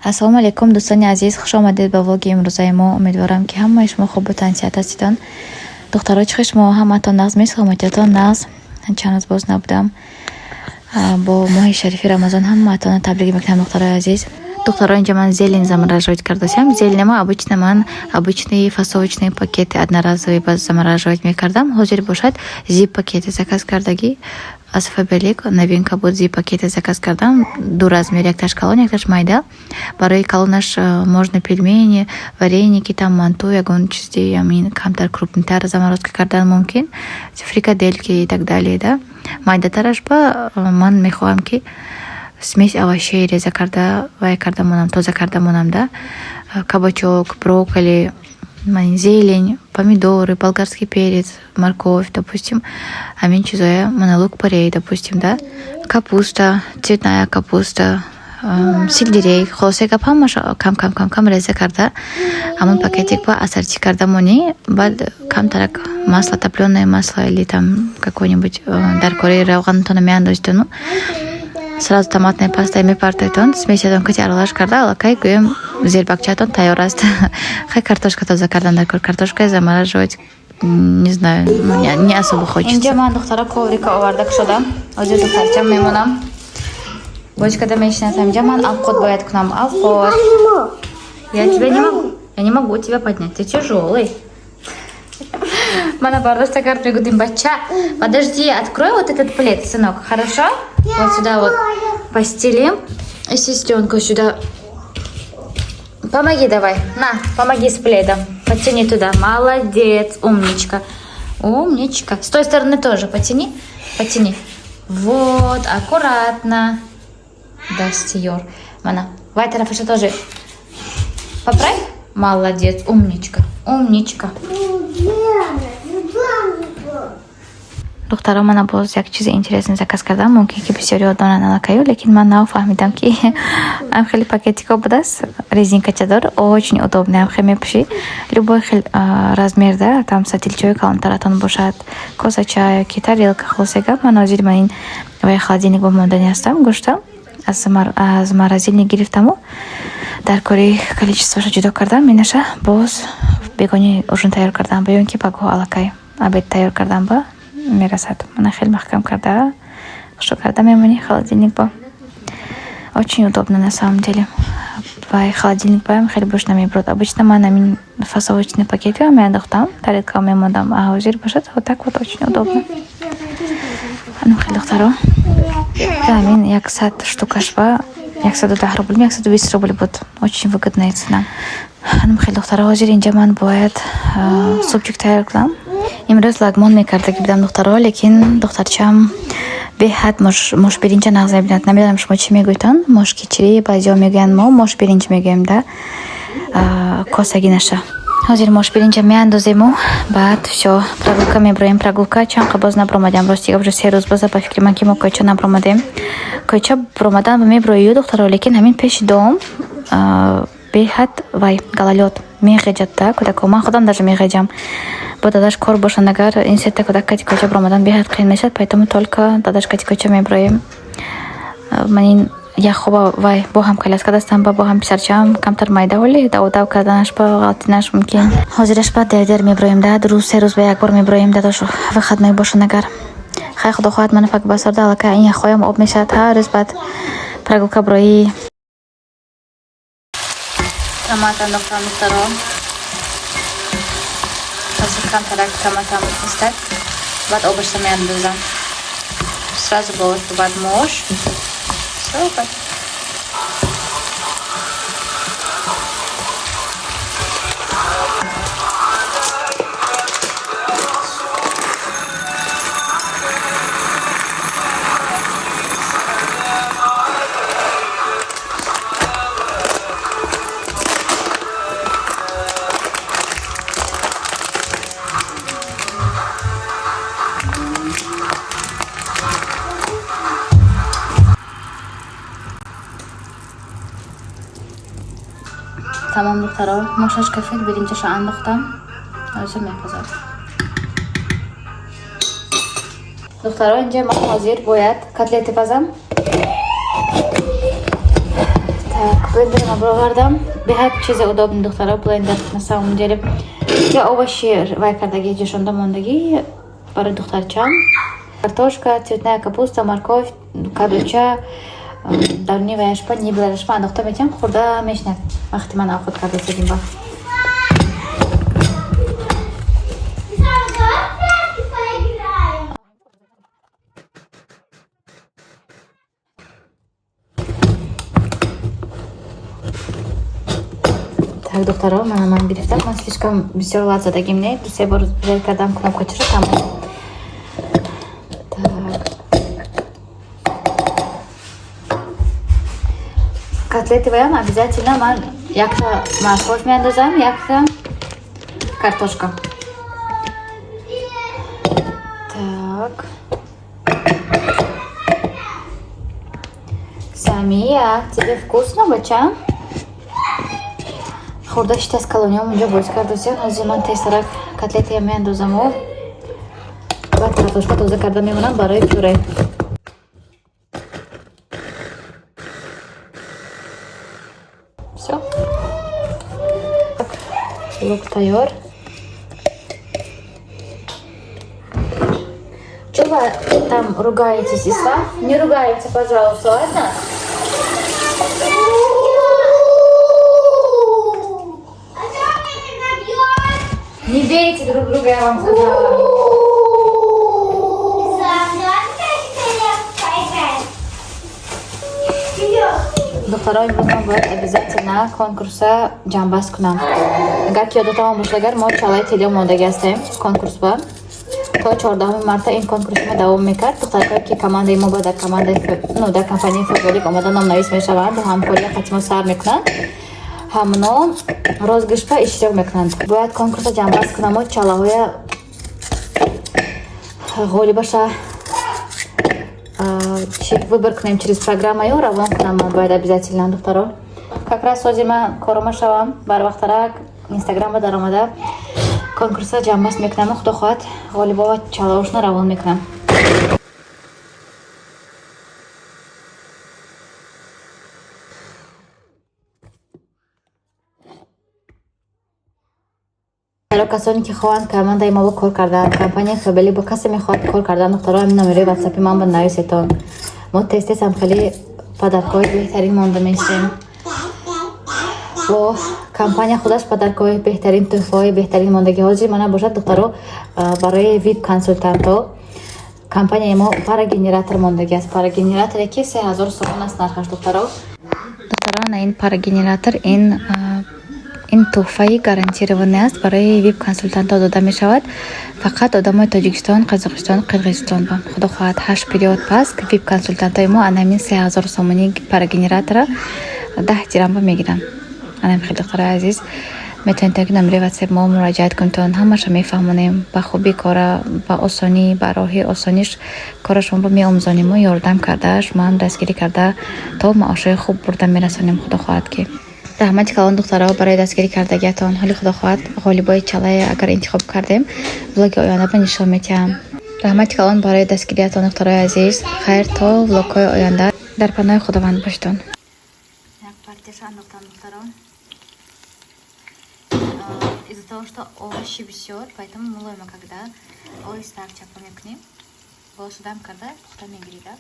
Ассалому алайкум, дӯстони азиз, хуш омадед ба влоги имрӯзаи мо. Умедворам, ки ҳамаи шумо хубу тансиҳат ҳастедон. Духтаро, чӣ хел шумо? Ҳамаатон нағз ме, саломатиятон нағз? Чанд рӯз боз набудам. Бо моҳи шарифи Рамазон ҳамаатонро табрик мекунам, духтарои азиз. Духтаро, инҷа ман зелень замораживать кардасиам. Зелень обычно ман обычные фасовочные пакеты одноразовые замораживать мекардам. Ҳозир бошад, зип пакеты заказ кардагӣ аз Фаберлик, новинка буд, зип пакеты заказ кардам. Ду размер: якташ калон, якташ майда. Барои калонаш можно пельмени, вареники, там манту, ягон чизи амин камтар крупныйтар заморозка кардан мумкин, фрикадельки и так далее да. Майдатараш ба ман мехоҳам, ки смесь овощей реза карда, вай карда монам, тоза карда монам да: кабачок, брокколи, зелень, помидоры, болгарский перец, морковь, допустим, ҳамин чизоя, мана лук порей, допустим, да, капуста, цветная капуста, сельдерей. Хулоса гап, ҳамаша кам кам кам кам реза карда, ҳамон пакетик ба ассорти карда монӣ. Баъд камтарак масло, топлёное масло или там какое-нибудь дар кори равғанатона меандозитону сразу томатная паста мепартойтон, смесятон кати аралаш карда, аллакай гӯем, зербакчаатон тайёр аст. Хай, картошка тоза кардан дар кор, картошка замораживать, не знаю, не особо хочется. Инҷа ман, духтара, коврика оварда кушодам. Ҳозир духтарчам мемонам, бочкада мешинасам. Инҷа ман авқот бояд кунам, авқот. Я тебя не могу, я не могу тебя поднять, ты тяжелый. Мана бардошта кард, мегудим: бача, подожди, открой вот этот плед, сынок, хорошо? Вот сюда вот постелим. И сестренку сюда. Помоги давай. На, помоги с пледом. Подтяни туда. Молодец, умничка. Умничка. С той стороны тоже потяни. Потяни. Вот, аккуратно. Дастиёр. Мана. Вай тарафаша тоже. Поправь. Молодец, умничка. Умничка. Духтаро, мана боз як чизи интересный заказ кардам. Мумкин ки бисёриҳо донанд аллакаю, лекин ман нав фаҳмидам, ки ам хеле пакетико будааст, резинкачадор, очень удобный. Ам хел мепӯшӣ, любой хел размерда, там сатилчаҳои калонтаратон бошад, косача ёки тарелка. Хулоса гап, ман ҳозир ман ин вай холодильник бо мондани ҳастам. Гӯштам аз морозильник гирифтаму дар кори количествоша ҷудо кардам. Инаша боз бегони ужин тайёр кардам ба ё ин ки пагоҳ аллакай обед тайёр кардам ба мерасад. Мана хеле маҳкам карда, хушо карда мемонӣ холодильник бо. Очень удобно на самом деле. Вай холодильник баям хеле буш намебурад. Обычно ман ҳамин фасовочный пакетиро меандохтам, тарелкао мемондам, а ҳозир бошад, вот так вот очень удобно. Анам хеле, духтаро, ҳамин 100 штукаш ба 110 рубл, 120 рубл буд, очень выгодная цена. Анам хеле, духтаро, ҳозир инҷа ман бояд супчик тайёр кунам. Имрӯз лагмон мекардаги будам, духтаро, лекин духтарчам беҳад мошбиринҷа нағз мебинад. Намедонам, шумо чӣ мегӯйтон, мошкичирӣ баъзеҳо мегӯянд, мо мошбиринҷ мегӯем да, косагинаша. Ҳозир мошбиринҷа меандозему баъд всё, прогулка меброем. Прогулка чанд қа боз набаромадем, рости гап, уже 3 рӯз боза ба фикри ман, ки мо кӯча набаромадем. Кӯча баромадан меброию, духтаро, лекин ҳамин пеши дом беҳад вай гололёд, меғеҷад да кӯдако. Ман худам даже меғеҷам. Бо дадаш кор бошанд агар, ин сета кӯдак кати кӯча баромадан беҳад қиин мешавад, поэтому только дадаш кати кӯча меброем. Ман ин яхоба вай бо ҳам коляска дастам ба, бо ҳам писарчаам камтар майда, ҳоли даводав карданаш ба ғалтинаш мумкин. Ҳозираш ба дер-дер меброем да, 2 рӯз, 3 рӯз ба як бор меброем, дадаш выходной бошанд агар. Хай, худо хоҳад, мана пак басорда, аллакай ин яхҳоям об мешавад. Ҳар рӯз баъд прогулка броӣ. Томат андохтам, духтаро. Ҳозир камтарак томатам истад, баъд обашро меандозам сразу баъд мош, всё, баъд. Тамом, духтаро, мошаш кафед, биринҷаша андохтам, ҳозир мепазад. Духтаро, инҷа ман ҳозир бояд котлеты пазам. Так. Блендерам баровардам. Беҳад чизе удобный, духтаро, блендер на самом деле. Я овощи вай кардаги, ҷӯшонда мондагӣ барои духтарчам. Картошка, цветная капуста, морковь, кадуча, даруни ваяшпа, нибларашпа андохта метиҳам, хӯрда мешинад. Вақти ман овқат карда истодим ба. Сам, давай в прятки поиграем. Так, духтаро, мана ман гирифтам. Ман слишком бисёр лат задагим не. Ду се бор зер кардам кнопкачаро, тамом. Так. Котлети ваям обязательно ман якта морковь меандозам, якта картошка. Так. Самия, тебе вкусно, бача? Хӯрда шита аз калониём унҷо боз кардосиям. Ҳозир ман тезтарак котлетая меандозаму баъд картошка тоза карда мемонам барои пюре. Всё. Так, лук тайёр. Чё вы там ругаетесь, Ислам? Не ругаемся, пожалуйста, ладно? А что меня тогда бьет? Не бейте друг друга, я вам сказала. Сам, давай в прятки поиграем. Вперед. Духтаро, имрӯз ман бояд обязательно конкурса ҷамъбаст кунам. Агар ки ёдатон бошад, агар мо чалаи теле омодагӣ ҳастем конкурс ба то 14 марта ин конкурси мо давом мекард. Духтарҳое ки командаи мо ба дар командаи, ну, дар компанияи Фаберлик омода номнавис мешаванд, ҳамкория қати мо сар мекунанд, ҳамно розыгрышпа иштирок мекунанд. Бояд конкурса ҷамъбаст кунаму чалаҳоя ғолибаша чи выбор кунем через программаю, равон кунам ман бояд обязательно, духтаро. Как раз ҳозир ман корома шавам, барвақтарак инстаграма даромада конкурса ҷамъбаст мекунам, худо хоҳад, ғолибова чалаошна равон мекунам. Ро, касоне ки хоҳанд командаи мо бо кор кардан, компанияи Фаберлик бо касе мехоҳад кор кардан, духтаро, ҳамин номерои ватсапи ман ба нависетон. Мо тез тез ҳам хеле подаркҳои беҳтарин монда меистем. Бо компания худаш подаркҳои беҳтарин, тӯҳфаҳои беҳтарин мондагӣ. Ҳозир мана бошад, духтаро, барои вип консултантҳо компанияи мо парогенератор мондагӣ аст. Парогенераторе ки 3000 сомон аст нархаш, духтаро. Духтаро, на ин парогенератор, ин тӯҳфаи гарантированный аст, барои вип консултантҳо дода мешавад, фақат одамои Тоҷикистон, Қазоқистон, Қирғизистон ба. Худо хоҳад, ҳашт период пас вип консултантҳои мо ана ҳамин 3000 сомонии парогенератора 10 дирамба мегиранд. Анам хеле, духтарои азиз, метавонед ки номери ватсап мо муроҷиат кунед, ҳамаша мефаҳмонем ба хубӣ, кора ба осонӣ, ба роҳи осониш кора шуморо меомӯзонему ёрдам карда, шумоам дастгирӣ карда, то маошҳои хуб бурда мерасонем, худо хоҳад ки. Раҳмати калон, духтаро, барои дастгирӣ кардагиатон. Ҳоли, худо хоҳад, ғолибои чалае агар интихоб кардем, влоги оянда ба нишон медиҳам. Раҳмати калон барои дастгириятон, духтарои азиз. Хайр, то влогҳои оянда дар паноҳи Худованд бошедон. Як партияша андохтам, духтаро. Из-за того, что овощи бисёр, поэтому мулоима, когда оҳиста чапа мекунем, болоша дам карда пухта мегирӣ, да.